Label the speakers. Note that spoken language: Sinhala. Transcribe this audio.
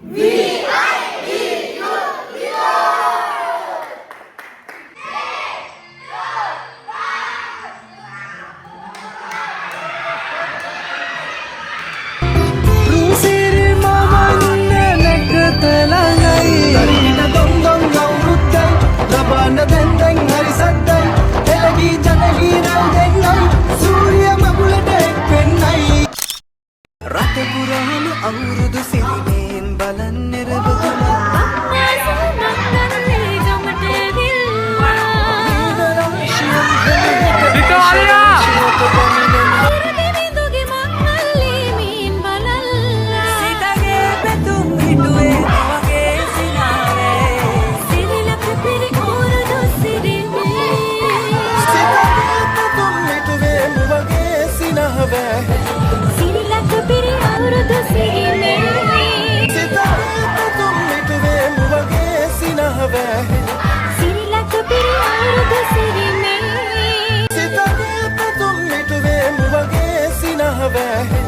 Speaker 1: රුසිරි මවන්න නැකත ළඟයි. දරින දොන් දොන් අවුරුද්දයි ලබන දැන් දැන් හරි සද්දයි. එළගී ජනහීනල් දෙන්නයි සූර්ය මඟුලට එක් වෙන්නයි. රට පුරාම අවුරුදු සිරිමෙන් බලන් නිරවතුමා.
Speaker 2: සිතගේ පැතුම් හිටුවේ මගේ සිනාවේ.
Speaker 1: සිතගේ පැතුම් හිටුවේ මුවගේ සිනහවේ. සිතගේ පැතුම් හිටුවේ මුවගේ සිනහවේ. සිතගේ පැතුම් හිටුවේ මුවගේ සිනහවේ.